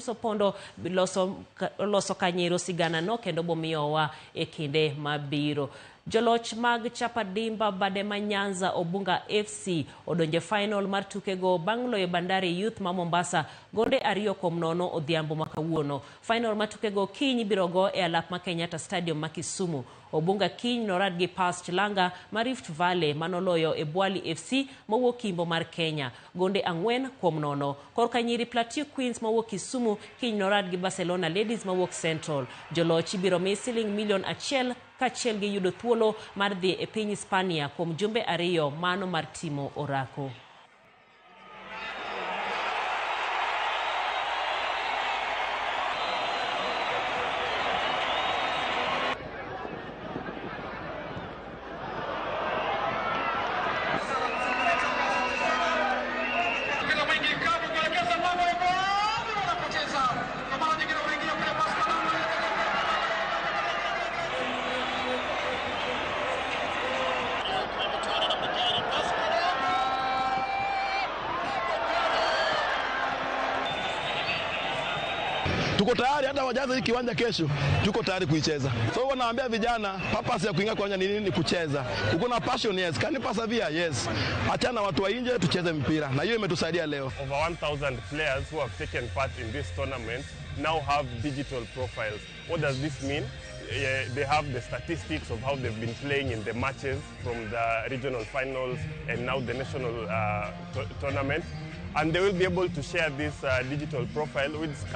Opondo loso kanyero sigana no kendo bomiyowa e kinde mabiro. Joloch mag Chapadimba bade ma Nyanza Obunga FC odonje final mar tukego bang' loyo Bandari Youth ma Mombasa gonde 2-0 odhiambo ma kawuono. Final mar tukego kiny ibiro go e alap ma Kenyatta Stadium ma Kisumu. Obunga kiny norad gi Pars Chilanga ma Rift Valley manoloyo Ebwali FC mowuok Kimbo mar Kenya gonde 4-0. Korka nyiri Plateau Queens mowuok Kisumu kiny norad gi Barcelona Ladies mowuok Central. Joloch ibiro mi siling milion 1 kaachiel gi yudo thuolo mar dhi e piny Hispania kuom jumbe 2 mano mar timo orako. Tuko tayari hata wajaze hii kiwanja kesho, tuko tayari kuicheza. So wanaambia vijana purpose ya kuingia kiwanja ni nini? Ni kucheza. Uko na passion, yes. Can you persevere? Yes. Achana watu wa nje, tucheze mpira. Na hiyo imetusaidia leo. Over 1,000 players who have taken part in this tournament now have digital profiles. What does this mean? They have the statistics of how they've been playing in the matches from the regional finals and now the national tournament. And they will be able to share this digital profile with